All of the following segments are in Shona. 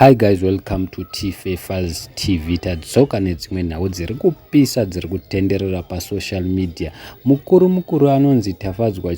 Hi guys, welcome to Tfafers TV. Tadzoka nedzimwe nhau dziri kupisa dziri kutenderera pasocial media. Mukuru mukuru anonzi Tafadzwa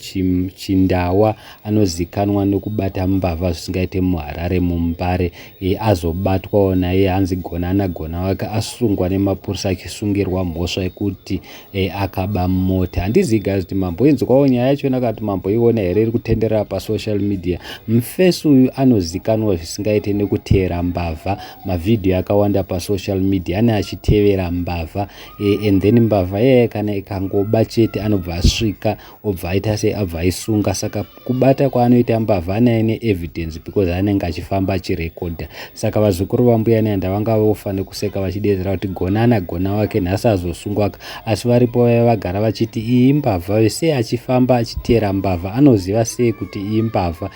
Chindawa anozikanwa nekubata mbavha zvisingaite muHarare muMbare. E, azobatwawo naye hanzi gona anagona wake asungwa nemapurisa achisungirwa mhosva yekuti e, akaba mota. Handizivi guys kuti mamboinzwawo nyaya yachona kana kuti mamboiona here iri kutenderera pasocial media. Mufesi uyu anozikanwa zvisingaite nekuteera mbavha. Mavhidhiyo akawanda pasocial media ane achitevera mbavha e, and then mbavha iyaya kana ikangoba chete anobva asvika obva aita sei, abva aisunga. Saka kubata kwaanoita mbavha ane aine evidence because anenge achifamba achirekodha. Saka vazukuru vambuya Nehanda vanga vofa nekuseka vachidedzera kuti gona ana gona wake nhasi azosungwaka. Asi varipo vaiva vagara vachiti iyi imbavha, sei achifamba achiteera mbavha, anoziva sei kuti iyi mbavha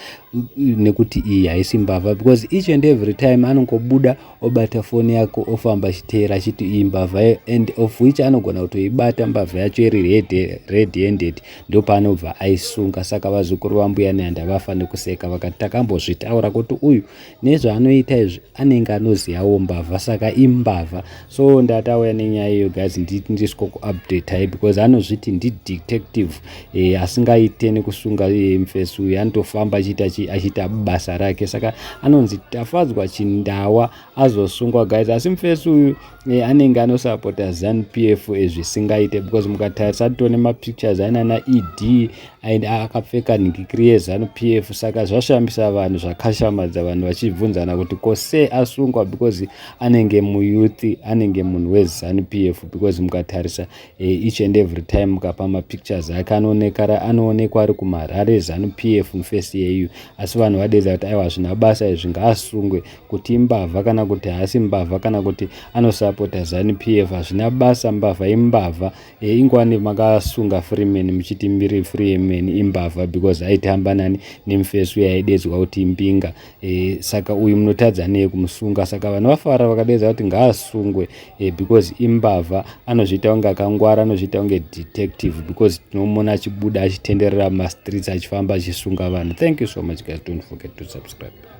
nekuti iyi haisi mbavha? Because each and every time anongobuda obata foni yako ofamba achiteera achiti iyi mbavha, and of which anogona kutoibata mbavha yacho iri red handed, ndopaanobva aisunga. Saka vazukuru vambuya Nehanda vafa nekuseka vakati takambozvitaura kuti uyu nezvaanoita izvi anenge anozivawo mbavha, saka imbavha. So ndatauya nenyaya iyo guys, ndisiko kuupdatai because anozviti ndidetective e, asingaite nekusunga e, mufesi uyu anotofamba achiita basa rake. Saka anonzi Tafadzwa Chindawa azosungwa guys. Asi mufesi uyu e, anenge anosapota ZANU PF zvisingaite because mukatarisa tone mapictures ainana ED akapfeka nhingikiri yeZANU PF. Saka zvashambisa vanhu, zvakashamadza vanhu vachibvunzana kuti ko sei asungwa, because anenge muyouth, anenge munhu weZANU PF, because mukatarisa each and every time mukapa mapictures ake anoonekwa ari kumarally ZANU PF mufesi yeyu. Asi vanhu vadedza kuti aiwa, hazvina basa izvi, ngaasungwe. Kuti imbavha kana kuti haasi mbavha kana kuti anosapota ZANU PF hazvina basa, mbavha imbavha. E, ingwani makasunga Freeman muchiti mbiri Freeman imbavha because aitamba nani nemufesi uyo aidedzwa kuti mbinga e, saka uyu munotadza nei kumusunga? Saka vanhu vafara vakadedza kuti ngaasungwe e, because imbavha. Anozviita kunge akangwara, anozviita kunge detective because tinomuona achibuda achitenderera mumastreets achifamba achisunga vanhu. Thank you so much guys, don't forget to subscribe.